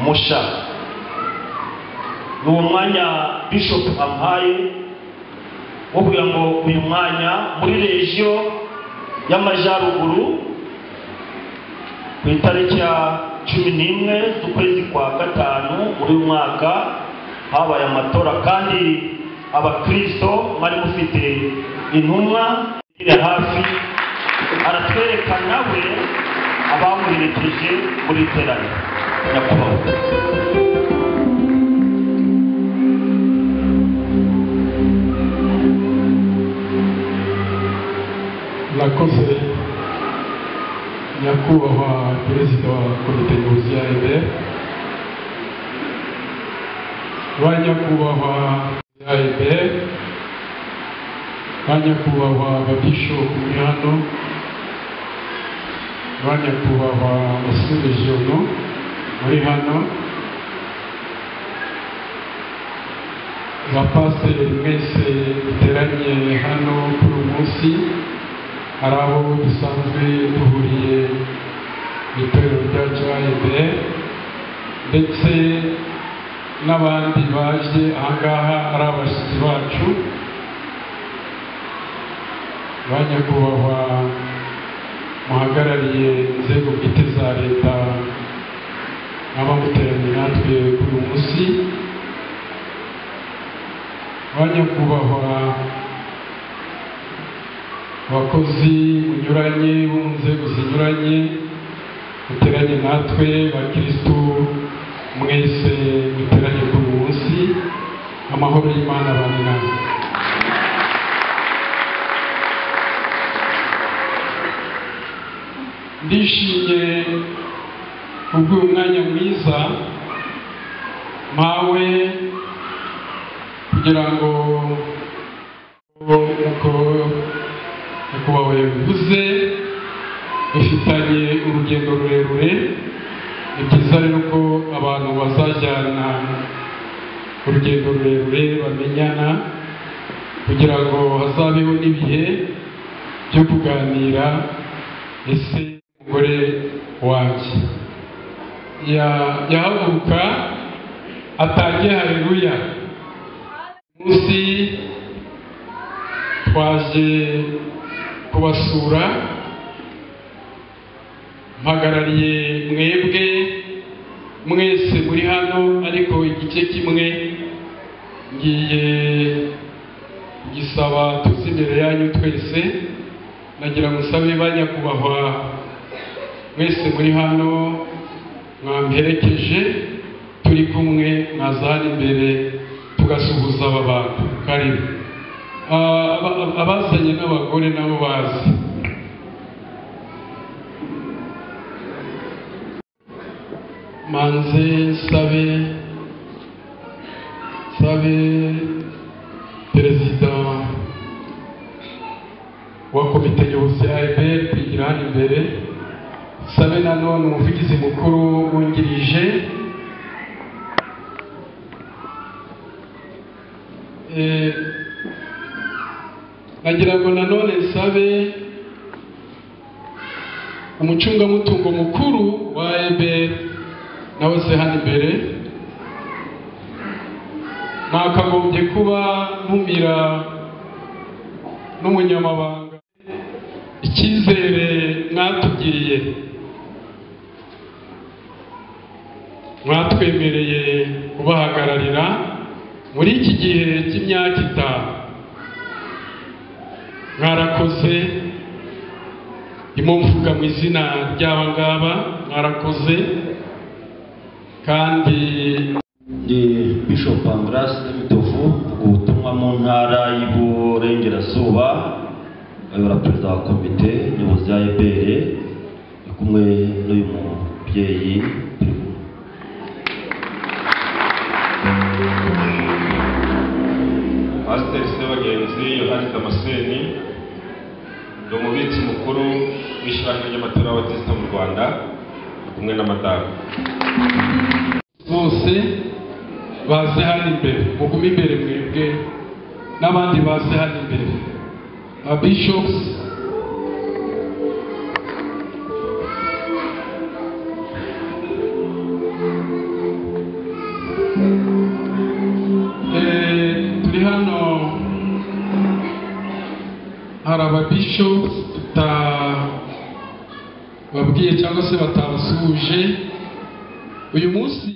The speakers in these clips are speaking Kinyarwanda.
Musha ni uwo mwanya Bishop ampaye wo kugira ngo uyu mwanya muri region y'Amajyaruguru ku itariki ya 11 z'ukwezi kwa gatanu muri uyu mwaka habaye amatora, kandi abakristo mwari mufite intumwa iri hafi aratwereka nawe abamuherekeje muri iteraniro. Nyakubahwa murakoze nyakubahwa perezida wa komite nyobozi ya AEBR, ba nyakubahwa ya AEBR, ba nyakubahwa babishopu muri hano, ba nyakubahwa abasurejiyono muri hano, ba pasiteri mwese duteranye hano kuri uyu munsi, hari abo dusanzwe duhuriye mu itorero ryacu AEBR ndetse n'abandi baje ahangaha ari abashyitsi bacu, ba nyakubahwa muhagarariye inzego bwite za leta n'abamuteranye natwe kuri uyu munsi, ba nyakubahwa abakozi munyuranye bo mu nzego zinyuranye muteranye natwe, bakristu mwese muteranye kuri uyu munsi, amahoro y'Imana abane namwe. Ndishimye kubw'uyu mwanya mwiza mpawe kugira ngo uko nyakubahwa yabivuze dufitanye urugendo rurerure. Ni byiza rero ko abantu bazajyana urugendo rurerure bamenyana kugira ngo hazabeho n'ibihe byo kuganira. Ese umugore wanjye yahaguruka atangiye haleluya. Munsi twaje kubasura, mpagarariye mwebwe mwese muri hano, ariko igice kimwe ngiye gisaba tuzi imbere yanyu twese. Nagira musabe ba nyakubahwa mwese muri hano mwamperekeje turi kumwe, mwaza hano imbere tugasuhuza aba bantu. Karibu. Abazanye n'abagore nabo bazi. Manze sabe perezida wa komite nyobozi ya AEBR kwigira hano imbere, sabe nanone umuvugizi mukuru wungirije, nagira ngo nanone nsabe umucungamutungo mukuru wa AEBR Nawe se hano imbere nakagombye kuba ntumira n'umunyamabanga. Icyizere mwatugiriye, mwatwemereye kubahagararira muri iki gihe cy'imyaka 5, mwarakoze. Ndimo mvuga mu izina ry'aba ngaba, mwarakoze. Kandi ndi Bishop Andras Mitovu, ubutumwa mu ntara y'Iburengerazuba, ayobora perezida wa komite nyobozi ya EBR, ndi kumwe n'uyu mubyeyi. Pasiteri Sebagenzi Yohani Damascene, ni umubitsi mukuru w'ishyirahamwe ry'amatorero y'Abatisita mu Rwanda, kumwe na madamu. Bose baze hano imbere, mugume imbere mwebwe n'abandi baze hano imbere, aba bishops. Turi hano hari aba bishops tutababwiye cyangwa se batabasuhuje uyu munsi.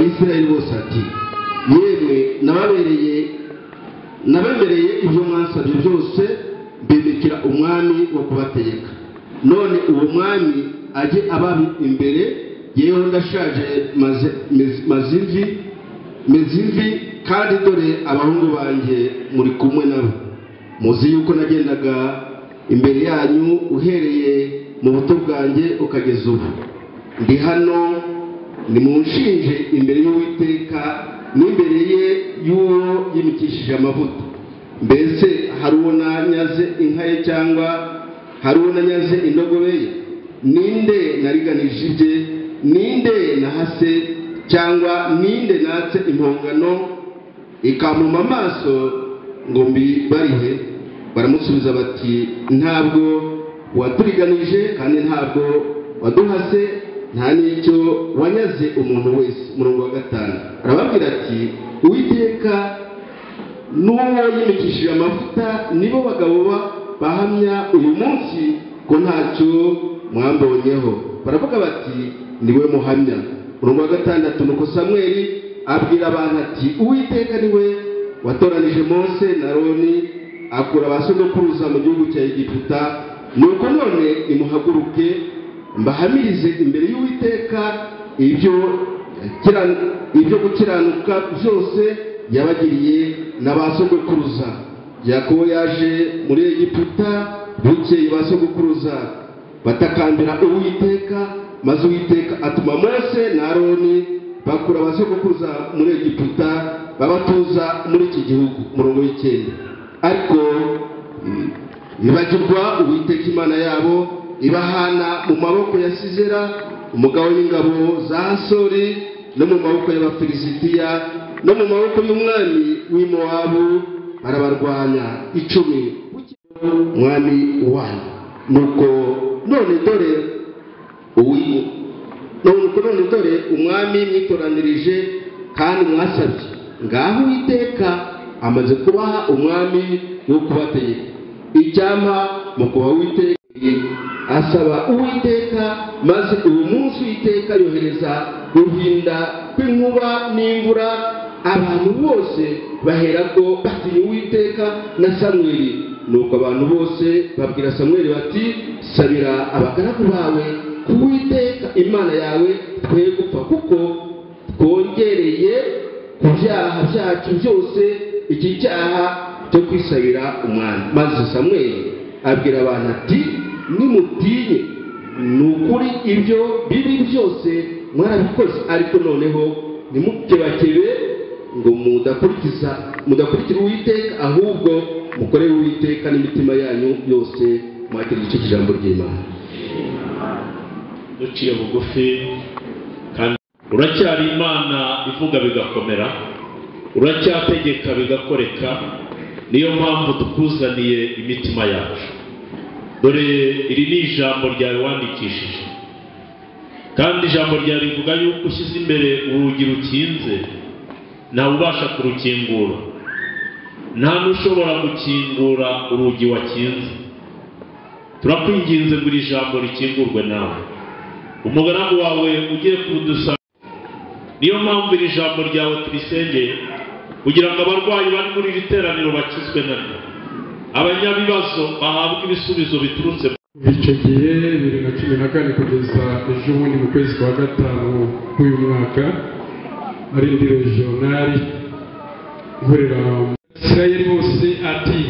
Abayisiraheli bose ati: "Yemwe, nababereye, nabemereye ibyo mwansabye byose, mbimikira umwami wo kubategeka. None uwo mwami ajye aba imbere, yewe ndashaje, maze maze imvi, meze imvi, kandi dore abahungu banjye muri kumwe nabo. Muzi yuko nagendaga imbere yanyu uhereye mu buto bwanjye ukageza ubu. Ndi hano, nimunshinje imbere y'Uwiteka n'imbere ye y'uwo yimikishije amavuta. Mbese hari uwo nanyaze inka ye, cyangwa hari uwo nanyaze indogobe ye? Ninde nariganije ibye? Ninde nahase, cyangwa ninde natse impongano ikampuma amaso ngo mbibarihe?" Baramusubiza bati: "Ntabwo waturiganije, kandi ntabwo waduhase, nta n'icyo wanyaze umuntu wese." Umurongo wa 5, arababwira ati: "Uwiteka n'uwo yimikishije amavuta nibo bagabo bahamya uyu munsi ko ntacyo mwambonyeho." Baravuga bati: "Niwe muhamya." Umurongo wa 6, nuko Samweli abwira abantu ati: "Uwiteka niwe watoranije Mose na Aroni, akura ba sogokuruza mu gihugu cya Egiputa. Nuko none nimuhaguruke, mbahamirize imbere y'Uwiteka ibyo gukiranuka byose yabagiriye na ba sogokuruza. Yakobo yaje muri Egiputa, bukeye ba sogokuruza batakambira Uwiteka, maze Uwiteka atuma Mose na Aroni, bakura ba sogokuruza muri Egiputa, babatuza muri iki gihugu." Umurongo w'9, ariko bibagirwa Uwiteka Imana yabo, ibahana mu maboko ya Sizera, umugabo w'ingabo za Hasori, no mu maboko y'Abafilisitiya, no mu maboko y'umwami w'i Mowabu, barabarwanya. 10, mwami wanyu. Nuko none dore umwami mwitoranirije kandi mwasabye. Ngaho Uwiteka amaze kubaha umwami wo kubategeka. Icyampa mu kuba Uwiteka asaba Uwiteka, maze uwo munsi Uwiteka yohereza guhinda kw'inkuba n'imvura, abantu bose baherako batinya Uwiteka na Samweli. Nuko abantu bose babwira Samweli bati: "Sabira abagaragu bawe ku Uwiteka Imana yawe, twe gupfa, kuko twongereye ku byaha byacu byose iki cyaha cyo kwisabira umwami." Maze Samweli abwira abantu ati: "Nimutinye, ni ukuri ibyo bibi byose mwarabikoze, ariko noneho ntimukebakebe ngo mudakurikiza, mudakurikira Uwiteka, ahubwo mukorere Uwiteka n'imitima yanyu yose." Mwakira igice cy'ijambo ry'Imana. Duciye bugufi, kandi uracyari Imana ivuga bigakomera, uracyategeka bigakoreka. Niyo mpamvu tukuzaniye imitima yacu. Dore iri ni ijambo ryawe wandikishije, kandi ijambo ryawe rivuga yuko ushyize imbere urugi rukinze, ntawe ubasha kurukingura, nta n'ushobora gukingura urugi wakinze. Turakwinginze ngo iri jambo rikingurwe nawe, umugaragu wawe ugiye kudusaba. Niyo mpamvu iri jambo ryawe turisengeye, kugira ngo abarwayi bari muri iri teraniro bakizwe naryo, abanyabibazo bahabwe ibisubizo biturutse. Icyo gihe 2014 kugeza ejo bundi mu kwezi kwa 5 k'uyu mwaka, ari ndi regional nkorera Isirayeli bose ati: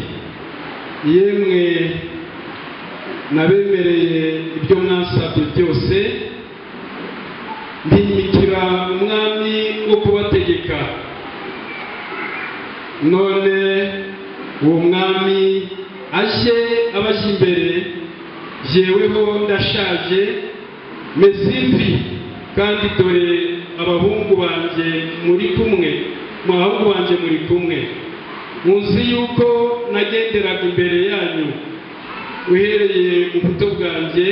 "Yemwe, nabemereye ibyo mwansabye byose, mbimikira umwami wo kubategeka. None uwo mwami aje abajya imbere, jyeweho ndashaje, meze imvi, kandi dore abahungu banjye muri kumwe, mu bahungu banjye muri kumwe. Muzi yuko nagenderaga imbere yanyu uhereye mu buto bwanjye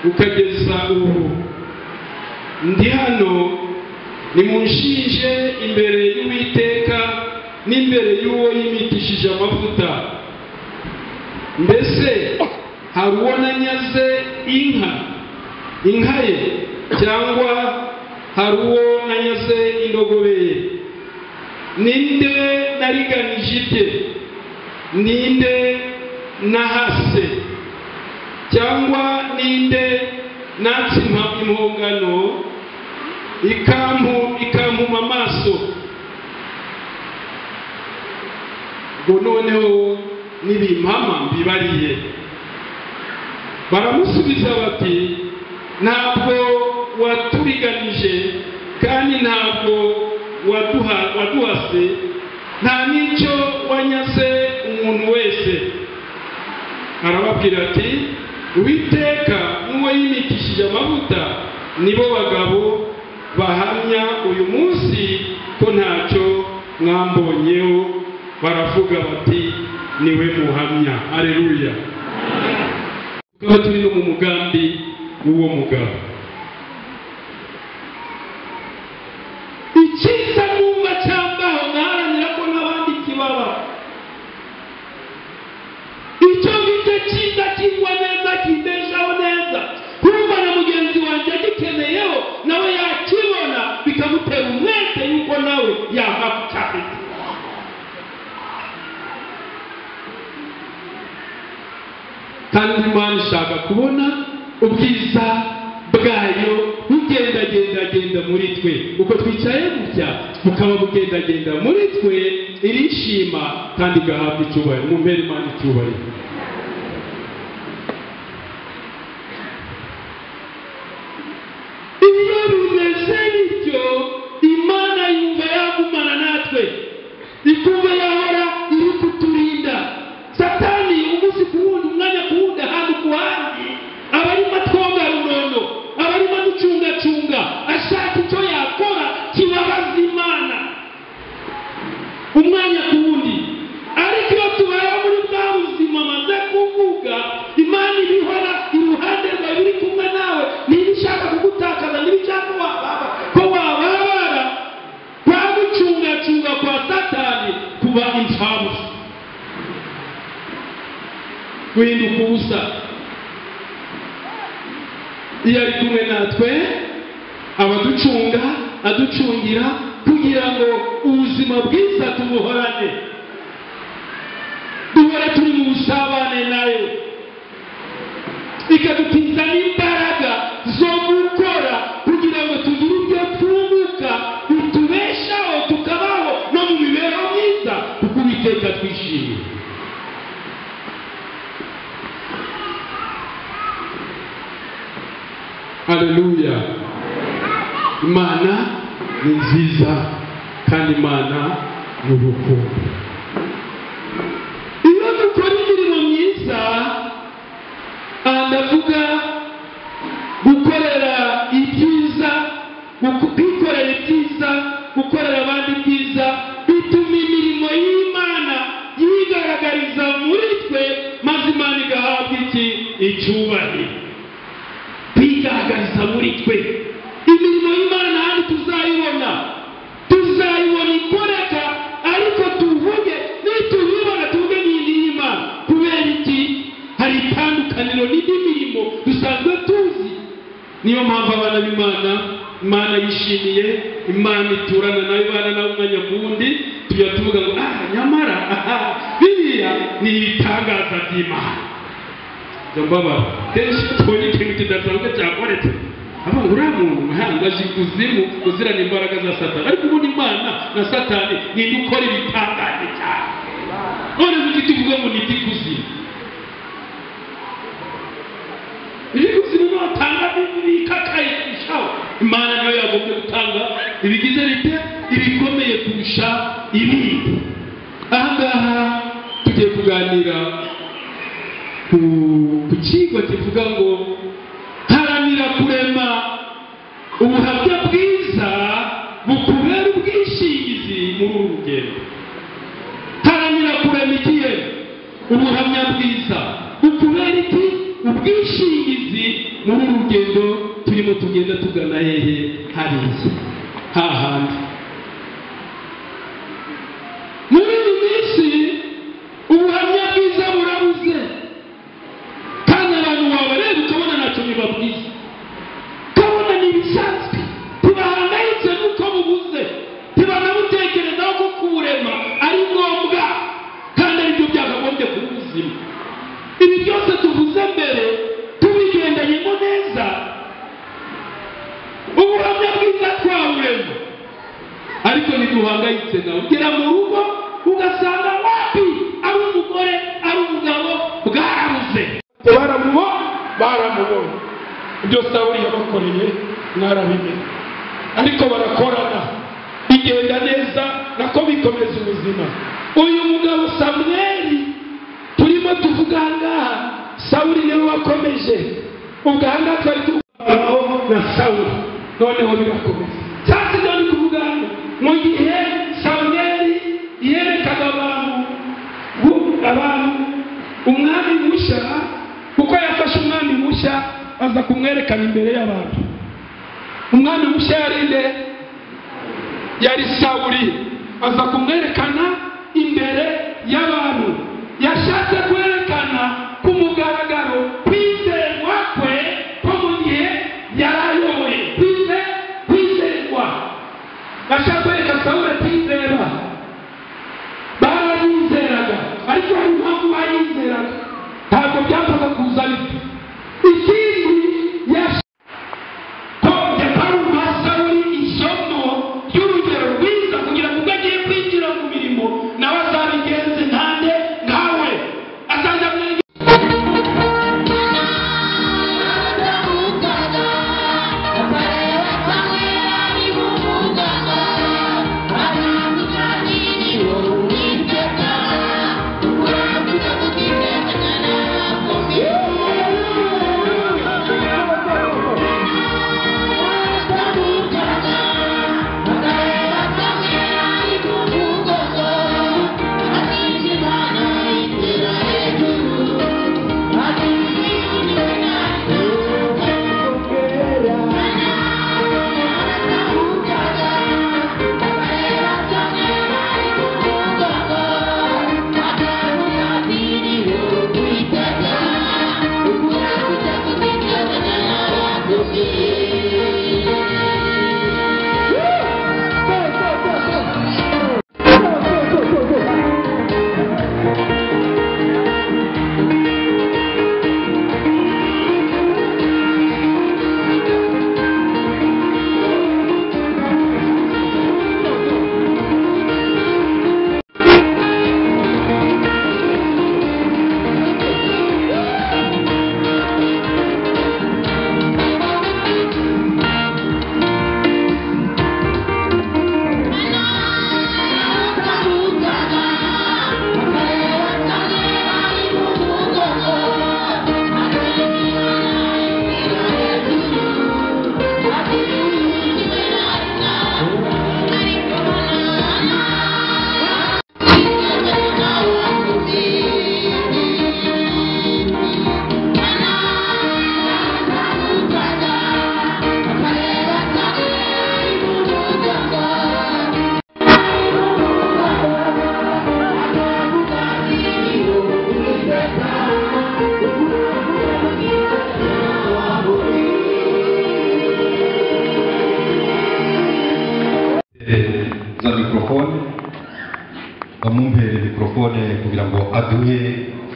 ukageza ubu. Ndi hano, nimunshinje imbere y'Uwiteka n'imbere y'uwo yimikishije amavuta. Mbese hari uwo nanyaze inka ye, cyangwa Hari uwo nanyaze indogobe ye? Ninde nariganije ibye? Ninde nahase? Cyangwa ninde natse impongano ikampuma amaso? Ngo noneho nibimpama mbibariye. Baramusubiza bati ntabwo waturiganije, kandi ntabwo waduhase, nta n'icyo wanyaze umuntu wese. Arababwira ati Uwiteka n'uwo yimikishije amavuta nibo bagabo bahamya uyu munsi ko ntacyo mwambonyeho. Baravuga bati niwe muhamya. Haleluya. Tukaba turi no mu mugambi w'uwo mugabo. Icyiza numva cyambaho nkaharanira ko n'abandi kibaba. Icyo ngicyo cyiza kingwa neza, kimbeshaho neza, kumva na mugenzi wanjye agikeneyeho nawe yakibona, bikamutera umwete yuko nawe yava ku cyafite. Kandi Imana ishaka kubona ubwiza bwayo bugendagendagenda muri twe. Uko twicaye gutya bukaba bugendagenda muri twe, irishima kandi igahabwa icyubahiro. Mumpere Imana icyubahiro. Iyo bimeze bityo, Imana yumva yagumana natwe, ikumva yahora iri kuturinda. Satani umunsi ku wundi, umwanya ku wundi, ahantu ku handi, aba arimo atwoga runono, aba arimo aducungacunga, ashaka icyo yakora kibabaza Imana umwanya ku wundi. Ariko iyo tubayeho muri bwa buzima amaze kuvuga, Imana ibihora iruhande rwawe, iri kumwe nawe, niba ishaka kugutakaza, niba ishaka ko wababara, kwa gucungacunga kwa Satani kuba imfabusa, guhinduka ubusa. Iyo ari kumwe natwe abaducunga, aducungira kugira ngo ubuzima bwiza tubuhorane, duhore turi mu busabane nayo, ikadutiza n'imbaraga zo gukora kugira ngo tugire ibyo twunguka bitubeshaho, tukabaho no mu mibereho myiza, kuko Uwiteka twishimiye. Haleluya. Imana ni nziza kandi Imana ni urukundo. Iyo dukora imirimo myiza, ndavuga gukorera ibyiza, kwikorera ibyiza, gukorera abandi ibyiza, bituma imirimo y'Imana yigaragariza muri twe, maze Imana igahabwa iki? Icyubahiro. Kwigaragariza muri twe imirimo y'Imana, hano tuzayibona, tuzayibona ikoreka, ariko tuvuge nitubibona tuvuge ni iy'Imana. Kubera iki? Hari itandukaniro n'indi mirimo dusanzwe tuzi. Niyo mpamvu abana b'Imana, Imana yishimiye, Imana iturana nayo, ibana nawe umwanya ku wundi, tujya tuvuga ngo nyamara biriya ni ibitangaza by'Imana. Mbabara kenshi tubonye ikintu kidasanzwe cyakoretse, avuga ngo uriya muntu ntabwo azi ikuzimu uzirana imbaraga za Satani, ariko ubundi Imana na Satani ninde ukora ibitangaje cyane? None kuki tuvuga ngo ni iby'ikuzimu? Iby'ikuzimu niho bikakaye kurushaho. Imana niyo yagombye gutanga ibigize bite ibikomeye kurusha ibindi. Aha ngaha tugiye kuganira ku kigo kivuga ngo haranira kurema ubuhamya bwiza bukubera ubwishingizi muri uru rugendo. Haranira kurema ikihe? Ubuhamya bwiza bukubera iki? Ubwishingizi muri uru rugendo turimo tugenda tugana hehe? Hariya hahandi. Muri iyi minsi ubuhamya bwiza burabuze, kandi abantu wabareba ukabona ntacyo bibabwiza, ukabona ni ibisanzwe, ntibahangayika. uhangayitse nawe. Ugera mu rugo ugasanga wapi, ari umugore ari umugabo bwarabuze. Baramubonye ibyo Sawuli yabakoreye mwarabimenye, ariko barakorana bigenda neza, nako bikomeza ubuzima. Uyu mugabo Samweli turimo tuvuga ngaha, Sawuli niwe wakomeje. Ubwo aha ngaha twari tuvugaho na Sawuli, noneho birakomeza. Sasa ibyo ni kuvuga hano, mu gihe Samweli yerekaga abantu umwami mushya, kuko yafashe umwami mushya aza kumwerekana imbere y'abantu. Umwami mushya yari nde? Yari Sawuli. Aza kumwerekana imbere y'abantu. Yashatse kwerekana ku mugaragaro kwizerwa kwe ko mu gihe yarayoboye. Kwizerwa. Yashaka kwereka Sawuli atizera. Barayizeraga, ariko hari impamvu bayizeraga, ntabwo byapfaga kuza bityo. Ikindi yakoze Sawuli isomo ry'urugero rwiza, kugira ngo ubwo agiye kwinjira mu mirimo nawe azabigenze ntande nkawe. Azaza za mikrofone, bamumpere mikrofone kugira ngo aduhe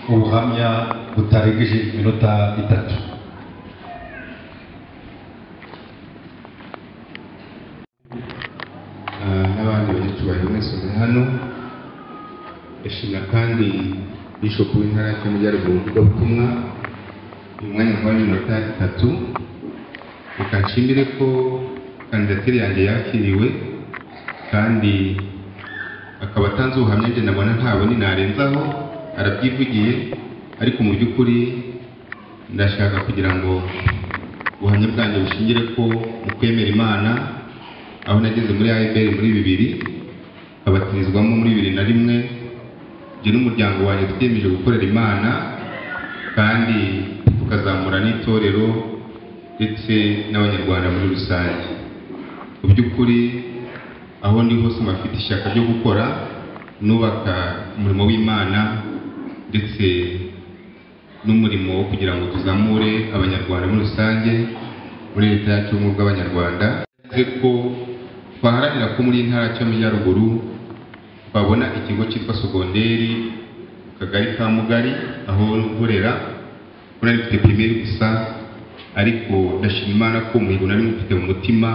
ubuhamya butarengeje iminota 3. N'abandi banyacyubahiro mwese muri hano, ndashimira kandi Bishop w'intara y'Amajyaruguru w'ivugabutumwa uyu mwanya nk'uwa minota 3. Reka nshimire ko kandidatire yanjye yakiriwe kandi akaba atanze ubuhamya, njye ndabona nta bundi narenzaho, arabyivugiye. Ariko mu by'ukuri ndashaka kugira ngo ubuhamya bwanjye bushingire ko mu kwemera Imana, aho nageze muri AEBR muri 2000, abatirizwamo muri 2001. Njye n'umuryango wanjye twiyemeje gukorera Imana kandi tukazamura n'itorero ndetse n'Abanyarwanda muri rusange. Mu by'ukuri aho ndi hose mfite ishyaka ryo gukora, nubaka umurimo w'Imana ndetse n'umurimo wo kugira ngo tuzamure Abanyarwanda muri rusange muri leta yacu y'ubumwe bw'Abanyarwanda. Ko twaharanira ko muri intara y'Amajyaruguru twabona ikigo cyitwa sogonderi mu kagari ka Mugari aho nkorera, ko nari mfite primaire gusa, ariko ndashima Imana ko umuhigo nari mufite mu mutima.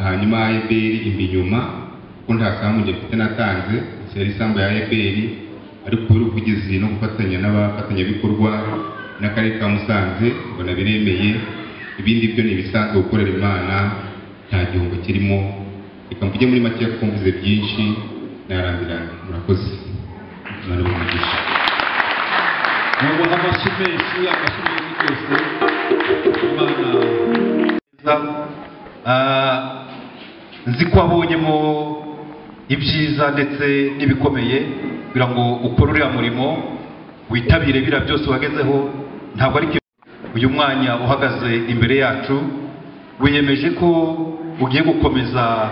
Hanyuma AEBR imbi inyuma, Kuko nta sambu njye mfite natanze, yari isambu ya EBR, ariko kubera ubuvugizi no gufatanya n'abafatanyabikorwa n'akarere ka Musanze mbona biremeye. Ibindi byo ni ibisanzwe, gukorera Imana nta gihombo kirimo. Reka mvuge muri make kuko mvuze byinshi narambirana. Murakoze, Imana ibahe umugisha. Ntabwo amashyi menshi, amashyi menshi rwose. Imana nzi ko wabonyemo ibyiza ndetse n'ibikomeye kugira ngo ukore uriya murimo, witabire biriya byose wagezeho. Ntabwo ari uyu mwanya uhagaze imbere yacu wiyemeje ko ugiye gukomeza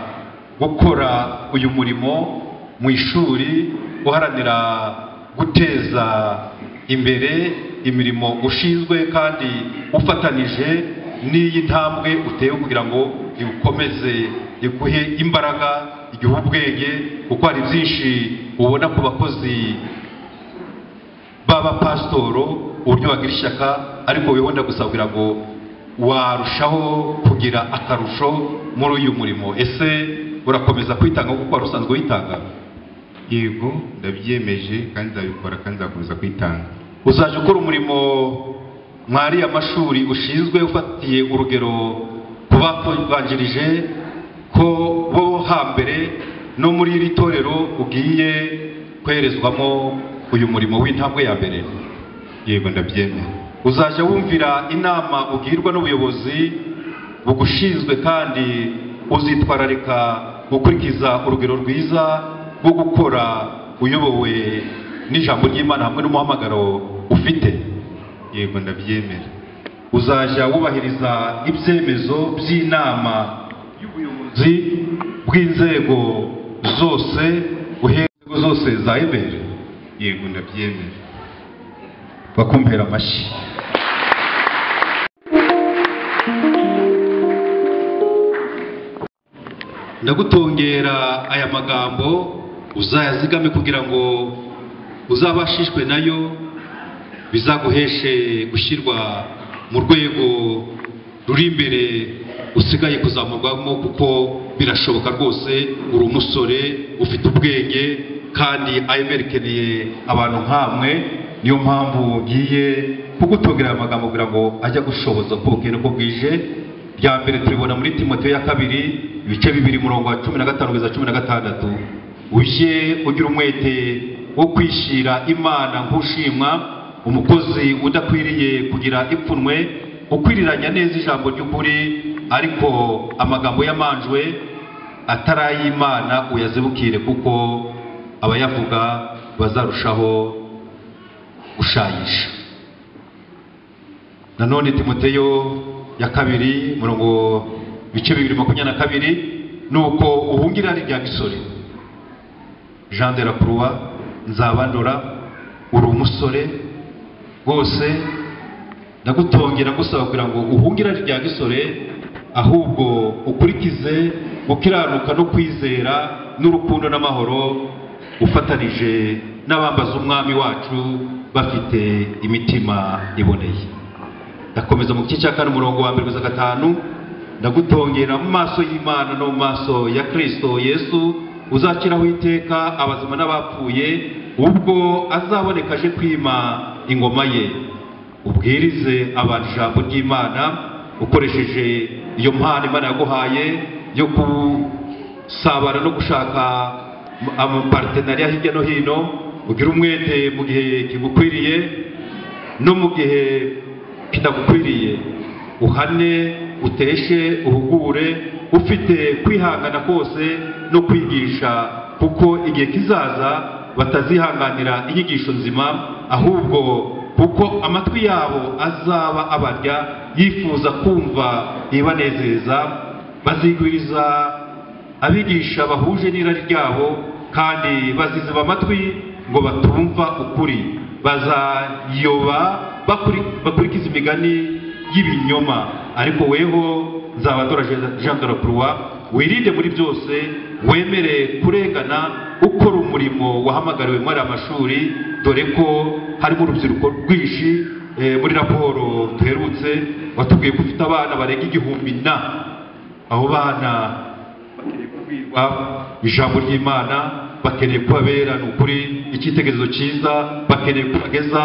gukora uyu murimo mu ishuri, uharanira guteza imbere imirimo ushinzwe kandi ufatanije n'iyi ntambwe utewe kugira ngo ikomeze iguhe imbaraga, igihe ubwenge, kuko hari byinshi ubona ku bakozi b'abapasitoro uburyo bagira ishyaka, ariko wihonda gusa kugira ngo warushaho kugira akarusho muri uyu murimo. Ese urakomeza kwitanga kuko wari usanzwe witanga? Yego, ndabyemeje kandi nzabikora kandi nzakomeza kwitanga. Uzajya ukora umurimo mwari amashuri ushinzwe ufatiye urugero ku bakubanjirije ko bo hambere no muri iri torero ugiye kwerezwamo uyu murimo w'intambwe ya mbere? Yego, ndabyemera. Uzajya wumvira inama ugirwa n'ubuyobozi bugushinzwe kandi uzitwararika gukurikiza urugero rwiza rwo gukora uyobowe n'ijambo ry'Imana hamwe n'umuhamagaro ufite? Yego, ndabyemera. Uzajya wubahiriza ibyemezo by'inama y'ubuyobozi bw'inzego zose, inzego zose za EBR? Yego, ndabyemera. Bakumpera amashyi. Ndagutongera aya magambo uzayazigame kugira ngo uzabashishwe nayo, bizaguheshe gushyirwa mu rwego ruri imbere usigaye kuzamurwamo, kuko birashoboka rwose. Uri umusore ufite ubwenge kandi AMR ikeneye abantu nkamwe. Niyo mpamvu ngiye kugutongera aya magambo kugira ngo ajye gushoboza uko bukeye n'uko bwije. Rya mbere turibona muri Timoteyo ya kabiri ibice 2 umurongo wa 15 kugeza 16. Ujye ugira umwete wo kwishyira Imana nk'ushimwa, umukozi udakwiriye kugira ipfunwe, ukwiriranya neza ijambo ry'ukuri, ariko amagambo y'amanjwe atari ay'Imana uyazibukire, kuko abayavuga bazarushaho gushayisha. Nanone Timoteyo ya kabiri murongo bice 2:22, nuko uhungira rya gisore. Jean de la Croix Nzabandora, uri umusore rwose, ndagutongera gusaba kugira ngo uhungira rya gisore, ahubwo ukurikize gukiranuka no kwizera n'urukundo n'amahoro, ufatanije n'abambaza umwami wacu bafite imitima iboneye. Ndakomeza mu gice cya 4 umurongo wa 1 kugeza 5. Ndagutongera mu maso y'Imana no mu maso ya Kristo Yesu uzakiraho iteka abazima n'abapfuye, ubwo azaboneka aje kwima ingoma ye. Ubwirize abantu ijambo ry'Imana ukoresheje iyo mpano Imana yaguhaye yo gusabana no gushaka amapartenariya hirya no hino. Ugira umwete mu gihe kigukwiriye no mu gihe kitagukwiriye, uhane, uteshe, uhugure, ufite kwihangana kose no kwigisha, kuko igihe kizaza batazihanganira inyigisho nzima, ahubwo kuko amatwi yabo azaba abarya yifuza kumva ibanezeza, bazigwiriza abigisha bahuje n'irari ryabo, kandi baziziba amatwi ngo batumva ukuri, bazayoba bakurikiza imigani y'ibinyoma. Ariko weho Nzabandora Jean de la Croix, wirinde muri byose, wemere kurengana, ukora umurimo wahamagariwe muri amashuri, dore ko harimo urubyiruko rwinshi. Muri raporo duherutse watubwiye ko ufite abana barenga 1000 na abo bana bakeneye Kubwirwa ijambo ry'Imana, bakeneye kubabera ni ukuri icyitegererezo cyiza, bakeneye kubageza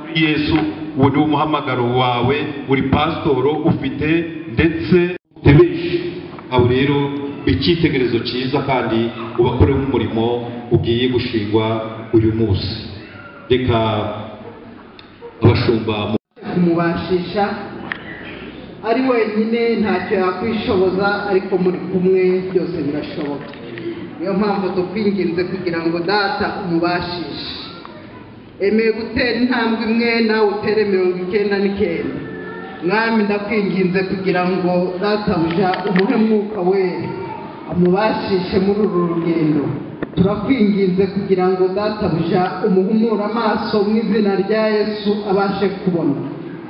kuri Yesu. Uwo ni umuhamagaro wawe, uri pasitoro ufite ndetse benshi. Abo rero icyitegererezo cyiza kandi ubakoremo umurimo ugiye gushingwa uyu munsi. Reka abashumba kumubashisha ari wenyine ntacyo yakwishoboza, ariko muri kumwe byose birashoboka. Niyo mpamvu tukwinginze kugira ngo data umubashishe. Emeye gutera intambwe imwe nawe utere 99. Mwami ndakwinginze kugira ngo databuja umuhe mwuka wera amubashishe muri uru rugendo. Turakwinginze kugira ngo databuja umuhumure amaso mu izina rya Yesu abashe kubona.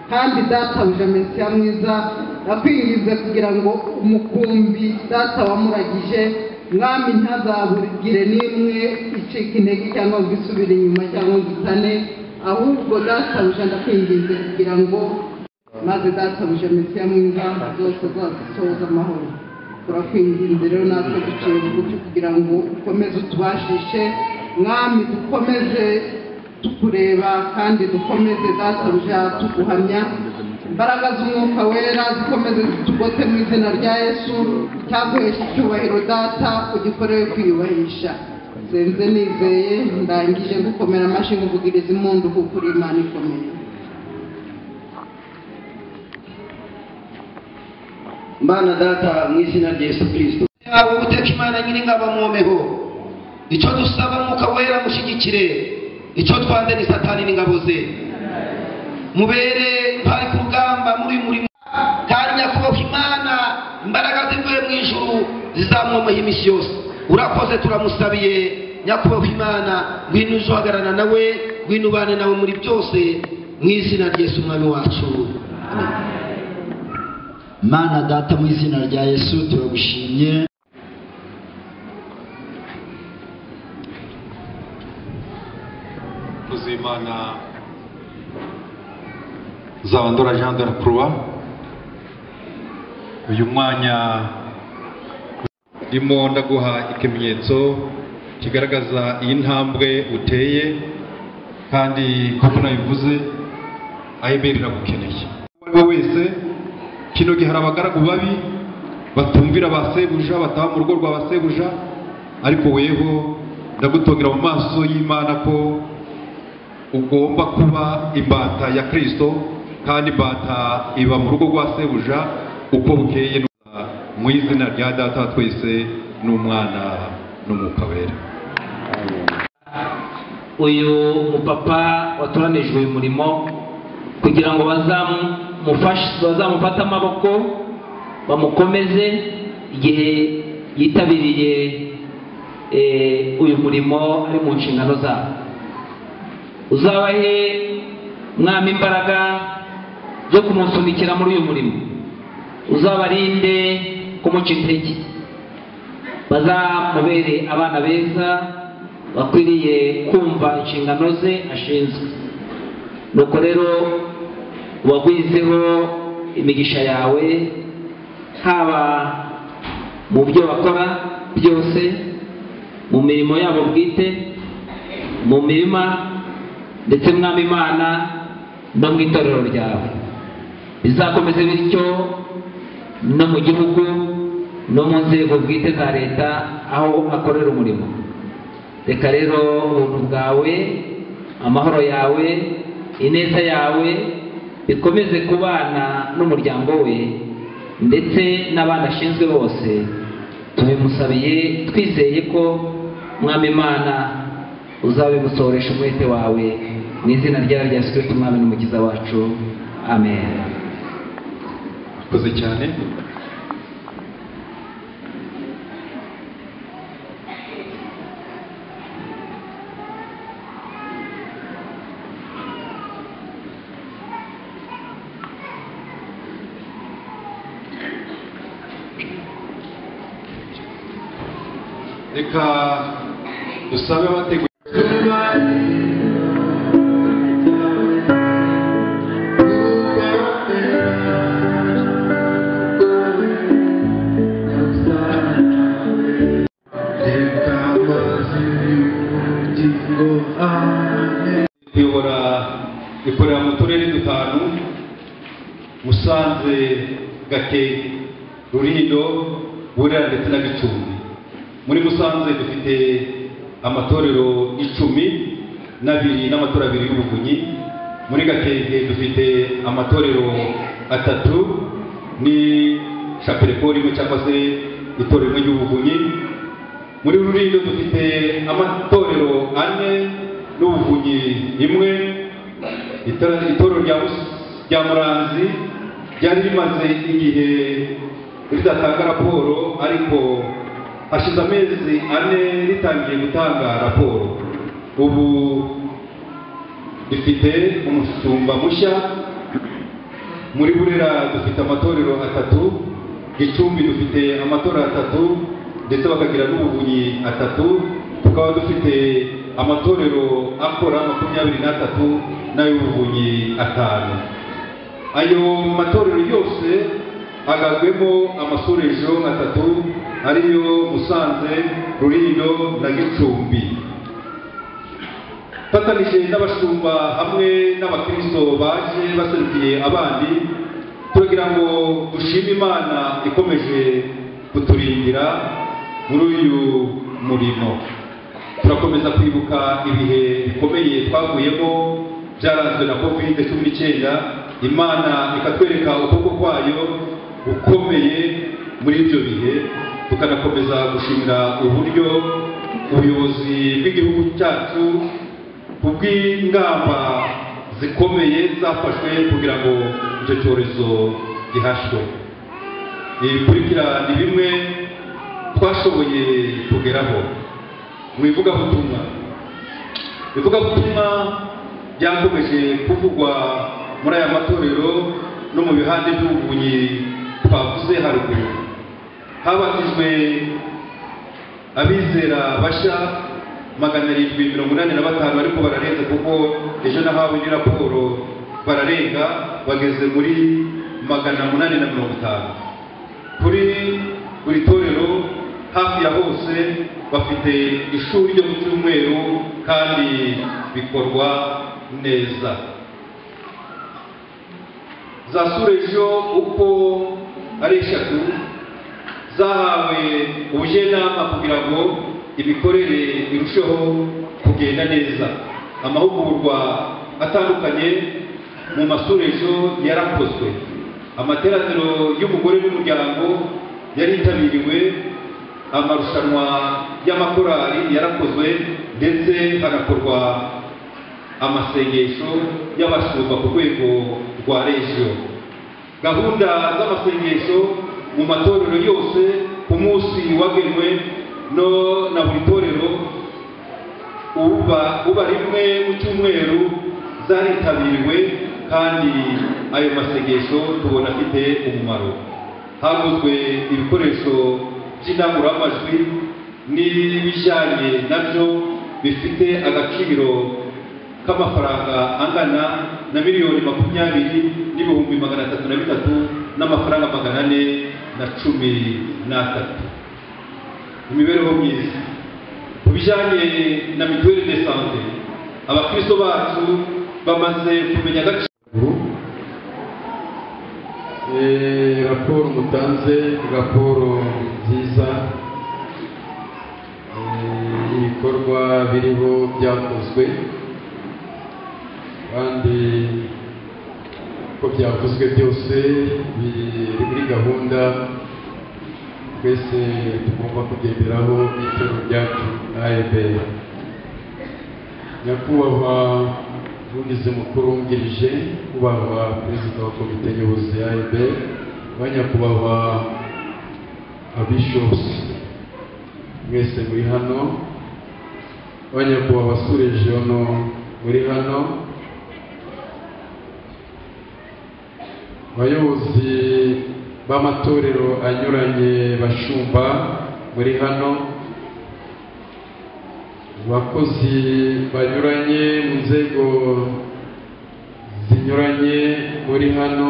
Kandi databuja Mesiya mwiza, ndakwinginze kugira ngo umukumbi data wamuragije Mwami ntazabugire n'imwe icika intege cyangwa ngo isubire inyuma cyangwa ngo itane, ahubwo databuja ndakwinginze kugira ngo maze databuja Mesiya mwiza zose zazisohoze amahoro. Turakwinginze rero natwe duciye bugufi kugira ngo ukomeze utubashishe Mwami, dukomeze tukureba kandi dukomeze databuja tuguhamya. Imbaraga z'umwuka wera zikomeze zitugote mu izina rya Yesu. Icyaguhesha icyubahiro data ugikorere kwiyubahisha. Senze nizeye ndangije gukomera amashyi nkuvugiriza impundu kuko uri Imana ikomeye. Mana data mu izina rya Yesu Kristo, Uwiteka Imana nyiringabo mwomeho. Icyo dusaba mwuka wera mushyigikire, icyo twanze ni Satani n'ingabo ze. Mubere ntari ku rugamba muri murimo, kandi nyakubahwa Imana imbaraga zivuye mu ijuru zizamwomeho iminsi yose. Urakoze, turamusabiye nyakubahwa Imana, ngwino uhagararana nawe, ngwino ubane nawe muri byose mu izina rya Yesu Umwami wacu. Mana data mu izina rya Yesu turagushimye. Imana Nzabandora Jean de la Croix, uyu mwanya ndimo ndaguha ikimenyetso kigaragaza iyi ntambwe uteye, kandi kuko nabivuze AEBR iragukeneye. Uwo wese kino gihe hari abagaragu babi batumvira ba sebuja, bataba mu rugo rwa ba sebuja, ariko weho ndagutongera mu maso y'Imana ko ugomba kuba imbata ya Kristo, kandi imbata iba mu rugo rwa sebuja uko bukeye, mu izina rya data twese n'umwana n'umwuka wera. Uyu mupapa watoranijwe uyu murimo kugira ngo bazamufate amaboko bamukomeze igihe yitabiriye uyu murimo ari mu nshingano zabo. Uzabahe Mwami imbaraga zo kumusunikira muri uyu murimo, uzabarinde kumuca intege, bazamubere abana beza bakwiriye kumva inshingano ze ashinzwe. Nuko rero wagwizeho imigisha yawe haba mu byo bakora byose, mu mirimo yabo bwite, mu mirima, ndetse Mwami Imana no mu itorero ryawe. Bizakomeze bityo no mu gihugu no mu nzego bwite za leta aho akorera umurimo. Reka rero ubuntu bwawe, amahoro yawe, ineza yawe bikomeze kubana n'umuryango we ndetse n'abandi ashinzwe bose. Tubimusabiye twizeye ko Mwami Imana uzabimusohoresha umwete wawe mu izina rya Yesu Kristo Umwami n'Umukiza wacu. Amen. Murakoze cyane. Reka dusabe abateguye Amen. Kuyobora ikorera mu turere dutanu: Musanze, Gakenke, Rulindo, Burera ndetse na Gicumbi. Muri Musanze dufite amatorero 12 n'amatorero 2 y'ubuvunyi. Muri Gakenke dufite amatorero 3 ni chaperekori imwe cyangwa se itorero rimwe ry'ubuvunyi. Muri Rulindo dufite amatorero 4 n'ubuvunyi imwe. Itorero rya Muranzi ryari rimaze igihe ridatanga raporo, ariko hashize amezi 4 ritangiye gutanga raporo. Ubu dufite umushumba mushya. Muri Burera dufite amatorero 3, Gicumbi dufite amatorero 3 ndetse bakagira n'ubuvunyi 3. Tukaba dufite amatorero akora 23 n'ay'ubuvunyi 5. Ayo matorero yose agagwemo amasorejo 3 ariyo Musanze, Rulindo na Gicumbi. Fatanije n'abashumba hamwe n'abakristo baje baserukiye abandi, turagira ngo dushime Imana ikomeje kuturindira muri uyu murimo. Turakomeza kwibuka ibihe bikomeye twavuyemo byaranzwe na COVID-19. Imana ikatwereka ukuboko kwayo gukomeye muri ibyo bihe. Tukanakomeza gushimira uburyo ubuyobozi bw'igihugu cyacu kubw'ingamba zikomeye zafashwe kugira ngo icyo cyorezo gihashwe. Ibikurikira ni bimwe twashoboye kugeraho mu ivugabutumwa. Ivugabutumwa ryakomeje kuvugwa muri aya matorero no mu bihande by'ubuvunyi twavuze haruguru. Habatijwe abizera bashya 785, ariko bararenze kuko ejo nahawe indi raporo bararenga, bageze muri 850. Kuri buri torero hafi ya hose bafite ishuri ryo mu cyumweru kandi bikorwa neza. Za surejo uko ari 3 zahawe ubujyanama kugira ngo imikorere irusheho kugenda neza. Amahugurwa atandukanye mu masurejo yarakozwe. Amateraniro y'umugore n'umuryango yaritabiriwe, amarushanwa y'amakorali yarakozwe, ndetse hanakorwa amasengesho y'abashumba ku rwego rwa regio. Gahunda z'amasengesho mu matorero yose ku munsi wagenwe no na buri torero uba rimwe mu cyumweru zaritabiriwe, kandi ayo masengesho tubona afite umumaro. Haguzwe ibikoresho by'indangururamajwi n'ibijyanye nabyo bifite agaciro k'amafaranga angana na 20,303,413 n'amafaranga 413. Imibereho myiza ku bijyanye na mituweli de sante, abakristo bacu bamaze kumenya agaciro. Raporo mutanze, raporo nziza ibikorwa biriho byakozwe, kandi ko byavuzwe byose biri muri gahunda twese tugomba kugenderaho n'itorero ryacu AEBR. Nyakubahwa Umuvugizi mukuru wungirije, kubahwa perezida wa komite nyobozi ya AEBR, banyakubahwa abishops mwese muri hano, banyakubahwa surejono muri hano, abayobozi b'amatorero anyuranye bashumba muri hano, abakozi banyuranye mu nzego zinyuranye muri hano,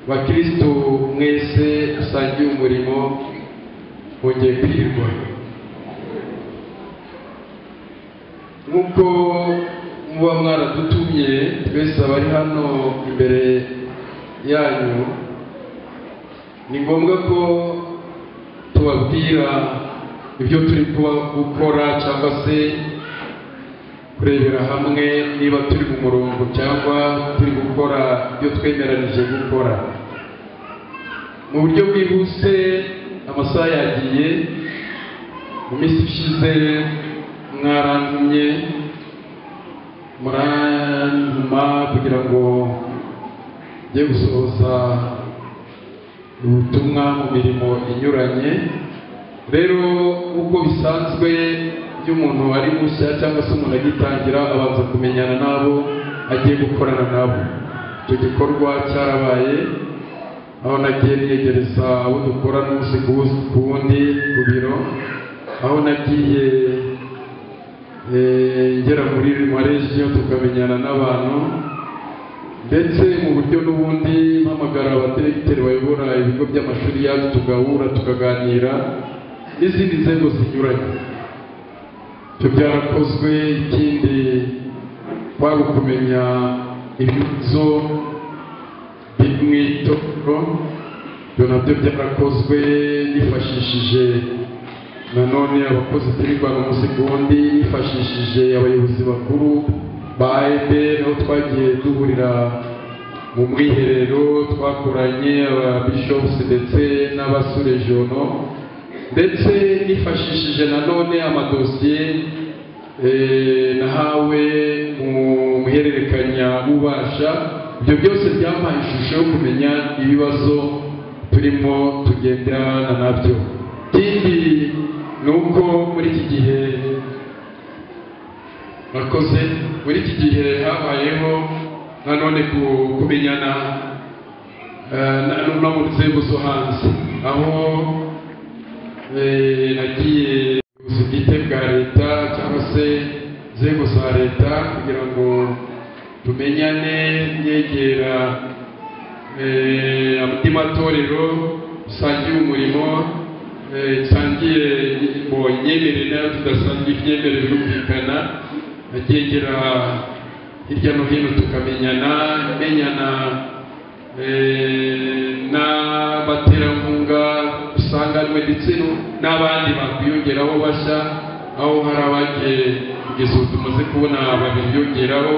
bakristo mwese dusangiye umurimo, mwongeye kwirwa. Nk'uko muba mwaradutumye twese abari hano imbere yanyu, ni ngombwa ko tubabwira ibyo turi gukora cyangwa se kurebera hamwe niba turi mu murongo cyangwa turi gukora ibyo twemeranije gukora. Mu buryo bwihuse, amasaha yagiye. Mu minsi ishize mwarantumye, murantuma kugira ngo njye gusohoza ubutumwa mu mirimo inyuranye. Rero uko bisanzwe, iyo umuntu ari mushya cyangwa se umuntu agitangira, abanza kumenyana n'abo agiye gukorana nabo. Icyo gikorwa cyarabaye, aho nagiye niyegereza abo dukorana umunsi ku wundi ku biro, aho nagiye ngera muri maregiyo tukamenyana n'abantu, ndetse mu buryo n'ubundi mpamagara abadiregiteri bayobora ibigo by'amashuri yacu, tugahura tukaganira n'izindi nzego zinyuranye. Ibyo byarakozwe. Ikindi kwari ukumenya ibibazo biri mu itorero. Ibyo nabyo byarakozwe nifashishije nanone abakozi turirirwana umunsi ku wundi, nifashishije abayobozi bakuru ba AEBR, aho twagiye duhurira mu mwiherero twakoranye, aba bishops ndetse n'abasurejono, ndetse nifashishije nanone amadosiye nahawe mu muhererekanya bubasha. Ibyo byose byampaye ishusho yo kumenya ibibazo turimo tugendana nabyo. Ikindi ni uko muri iki gihe nakoze, muri iki gihe habayeho nanone kumenyana no mu nzego zo hanze, aho nagiye ubuyobozi bwite bwa leta cyangwa se inzego za leta kugira ngo tumenyane, nyegera andi matorero dusangiye umurimo, nsangiye mu imyemerere nayo tudasangiye imyemerere, birumvikana. Nagiye ngera hirya no hino tukamenyana, menyana n'abaterankunga usanganywe ndetse n'abandi bakwiyongeraho bashya, aho hari abagiye kugeza ubu tumaze kubona babiri biyongeraho.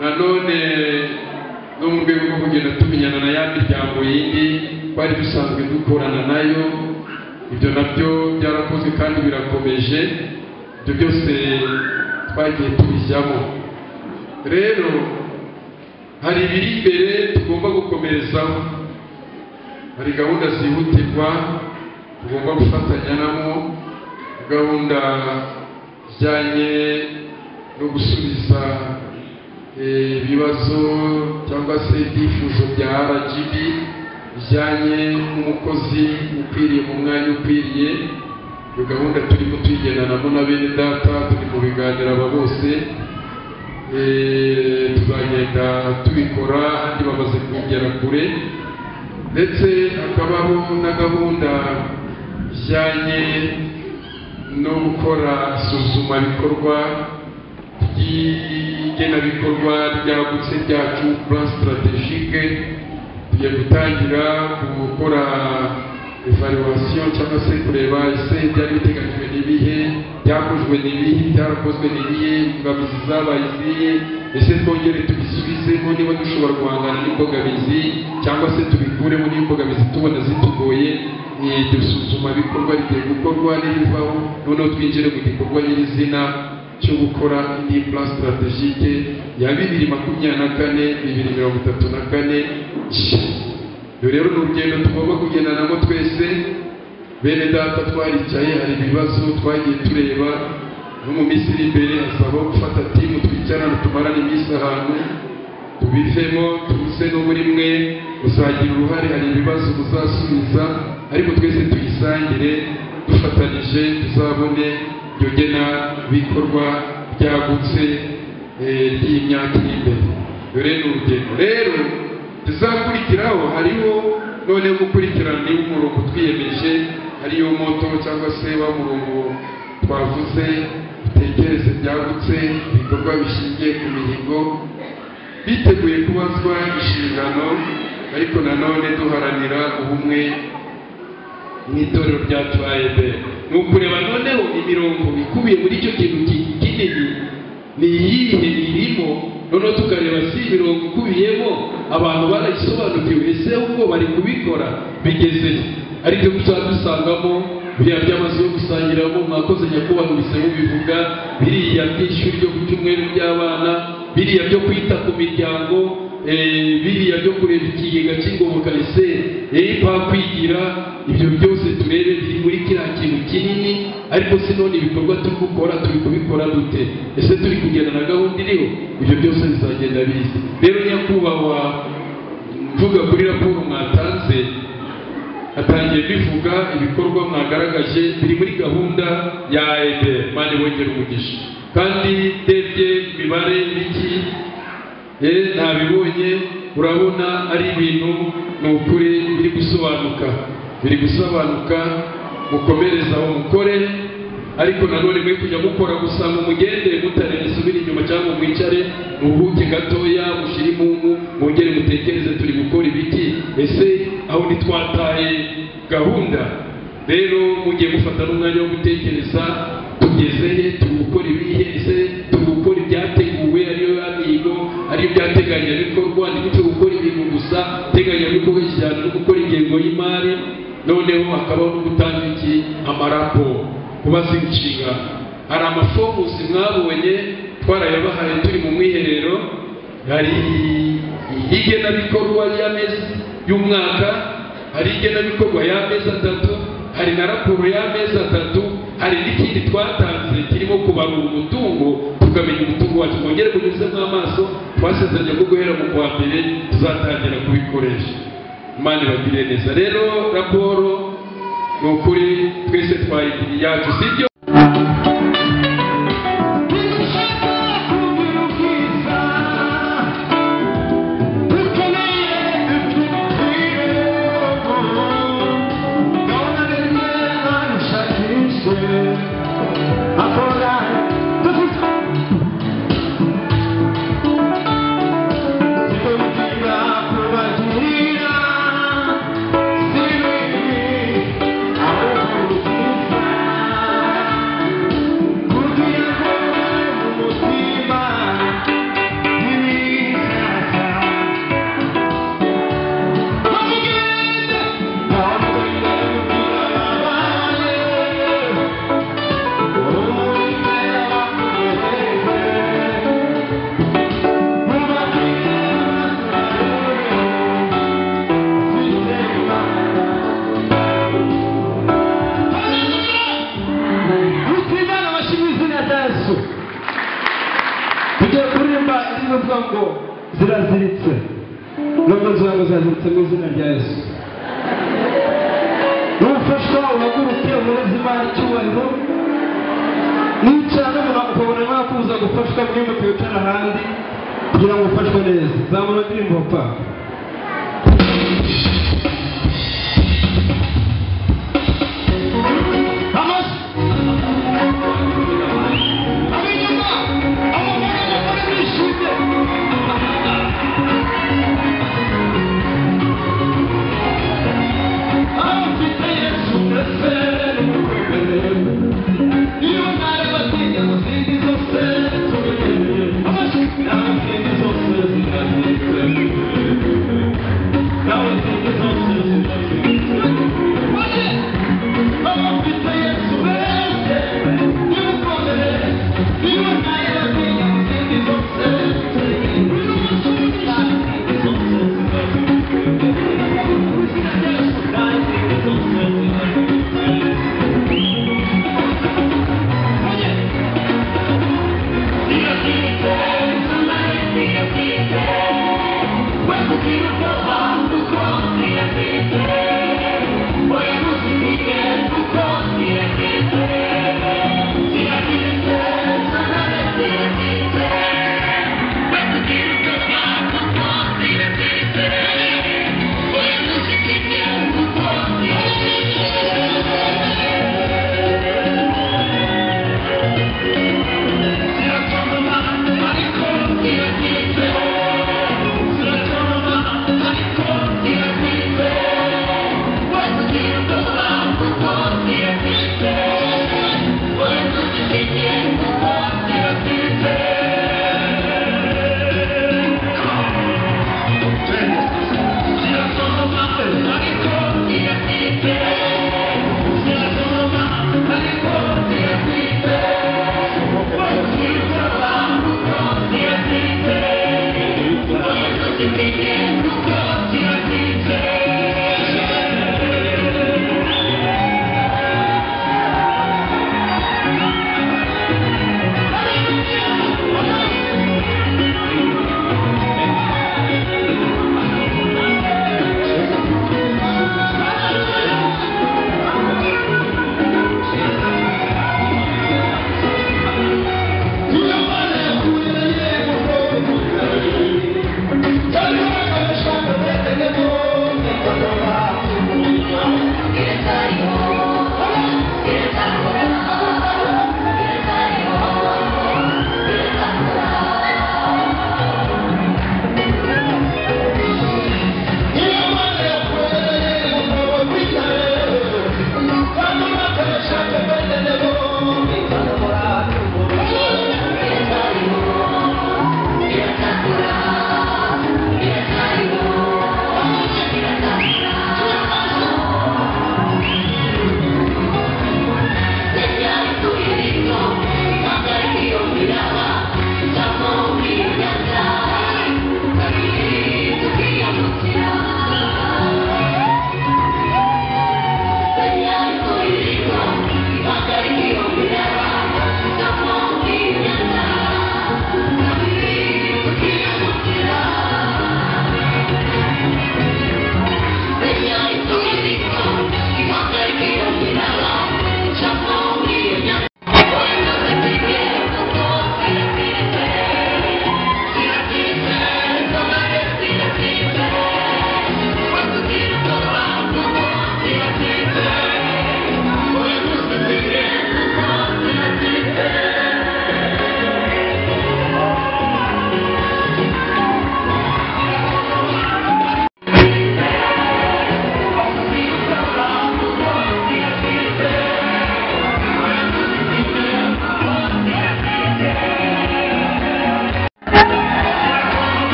Nanone no mu rwego rwo kugenda tumenyana na ya miryango yindi twari dusanzwe dukorana nayo, ibyo nabyo byarakozwe kandi birakomeje. Ibyo byose twagiye tubijyamo. Rero hari ibiri imbere tugomba gukomerezaho, hari gahunda zihutirwa tugomba gufatanya namo, gahunda zijyanye no gusubiza ibibazo cyangwa se ibyifuzo bya RGB bijyanye n'umukozi ukwiriye mu mwanya ukwiriye. Iyo gahunda turimo tuyigendanamo na bene data, turi mu biganiro aba bose, tuzagenda tubikora, ahandi bamaze kugera kure. Ndetse hakabaho na gahunda ijyanye no gukora isuzumabikorwa ry'igenabikorwa ryagutse ryacu, plan stratégique. Tugiye gutangira gukora evaluation cyangwa se kureba ese byari biteganyijwe n'ibihe, byakozwe n'ibihe, byarakozwe n'ibihe, imbogamizi zabaye izihe, ese twongere tubisubizemo niba dushobora guhangana n'imbogamizi, cyangwa se tubikuremo n'imbogamizi tubona zitugoye. Ni iryo suzumabikorwa rigiye gukorwa n'irivaho, noneho twinjire mu gikorwa nyirizina cyo gukora indi plan stratégique ya 2024 2034. Iyo rero ni urugendo tugomba kugendanamo twese. Bene data, twaricaye, hari ibibazo twagiye tureba, no mu minsi iri imbere hazabaho gufata team, twicarane, tumarane iminsi ahantu, tubivemo, tuze no muri mwe muzagira uruhare, hari ibibazo muzasubiza, ariko twese tuyisangire dufatanije, tuzabone iryo genabikorwa ryagutse ry'iyi myaka iri imbere. Dore ni urugendo rero tuzakurikiraho. Hariho noneho gukurikirana niba umurongo twiyemeje ariyo motto cyangwa se wa murongo twavuze. Dutekereze byagutse, ibikorwa bishingiye ku mihigo, biteguye kubazwa inshingano, ariko nanone duharanira ubumwe mu itorero ryacu AEBR. Ni ukureba noneho imirongo ikubiye muri icyo kintu kinini ni iyihe irimo, noneho tukareba si imirongo ikubiyemo abantu barayisobanukiwe, ese ubwo bari kubikora bigeze, ariko tuzadusangamo biriya by'amazu yo gusangiramo mwakoze nyakubahwa bise mubivuga, biriya by'ishuri ryo ku cyumweru by'abana, biriya byo kwita ku miryango, biriya byo kureba ikigega cy'ingoboka, ese kwigira, ibyo byose turebe biri muri kiriya kintu kinini. Ariko si none ibikorwa turi gukora turi kubikora dute, ese turi kugenda na gahunda iriho, ibyo byose bizagenda biza. Rero nyakubahwa, mvuga kuri raporo mwatanze, atangiye bivuga ibikorwa mwagaragaje biri muri gahunda ya AEBR. Mane bongera umugisha. Kandi ndebye imibare biki ntabibonye, urabona ari ibintu ni ukuri biri gusobanuka, biri gusobanuka. Mukomereza aho mukore, ariko nanone mwe kujya mukora gusa ngo mugende mutarenze inyuma cyangwa mwicare muhuke gatoya, mushire imungu, mwongere mutekereze turi gukora ibiki, ese aho ntitwataye gahunda. Rero mugiye mufata n'umwanya wo gutekereza tugeze he, turi gukora ibihe, ese turi gukora ibyateguwe ariyo mihigo, ariyo byateganyabikorwa, ntituri gukora ibintu gusa teganyabikorwa kijyana no gukora ingengo y'imari, noneho hakabaho no gutanga iki amaraporo kubaza inshinga. Hari amafomusi mwabonye twarayabahaye turi mu mwiherero, hari igenabikorwa y'amezi y'umwaka, hari igenabikorwa y'amezi 3, hari na raporo y'amezi 3, hari n'ikindi twatanze kirimo kubarura umutungo, tukamenya umutungo wacu. Mwongere munyuzemo amaso, twasezeranye ko guhera mu kwa mbere tuzatangira kubikoresha. Imana ibagirire neza. Rero raporo ni ukuri twese twayigiriye yacu, sibyo? Ziraziritse nubwo ziba ngo ziraziritse mu izina rya Yesu. Nufashwa uhaguruke umurezi Imana icyubahiro, nicara n'umuntu ukabona mwakuza gufashwa, mwimuke wicara ahandi kugira ngo ufashwe neza. Zamura indirimbo pa. Thank you.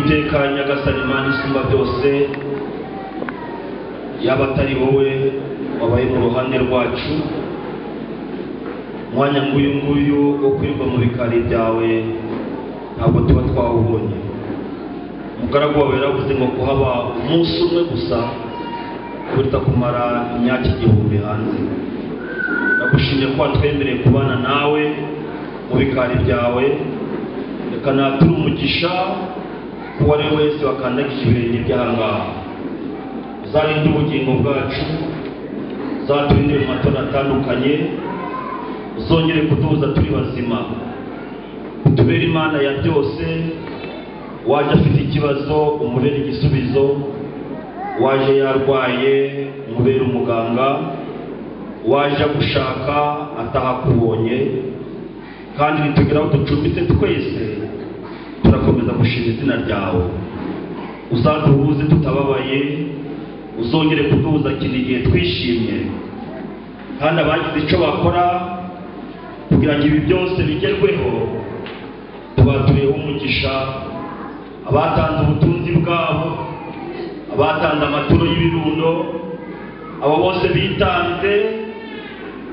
Uwiteka Nyagasani Imana isumba byose, yaba atari wowe wabaye mu ruhande rwacu, umwanya nguyu nguyu wo kwirirwa mu bikari byawe ntabwo tuba twawubonye. Umugaragu wawe yaravuze ngo kuhaba umunsi umwe gusa kuruta kumara imyaka 1000 hanze. Ndagushimye ko watwemereye kubana nawe mu bikari byawe. Reka nature umugisha uwo ari we wese wakandagije ibirenge by'ahangaha. Uzarinde ubugingo bwacu, uzaturinde mu matora atandukanye, uzongere kuduhuza turi bazima, utubere Imana ya byose. Waje afite ikibazo umubere igisubizo, waje yarwaye umubere umuganga, waje gushaka atahakubonye. Kandi nitugera aho ducumbitse twese turakomeza gushima izina ryawe. Uzaduhuze tutababaye, uzongere kuduhuza kindi gihe twishimye. Kandi abagize icyo bakora kugira ngo ibi byose bigerweho tubatuyeho umugisha. Abatanze ubutunzi bwabo, abatanze amaturo y'ibirundo, abo bose bitanze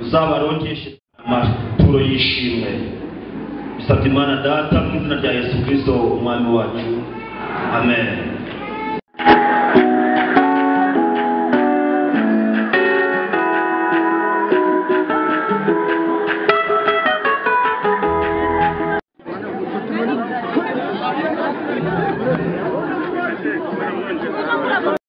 uzabarongeshe amaturo y'ishimwe. Bisabye Imana Data mu izina rya Yesu Kristo umwami wacu, amen.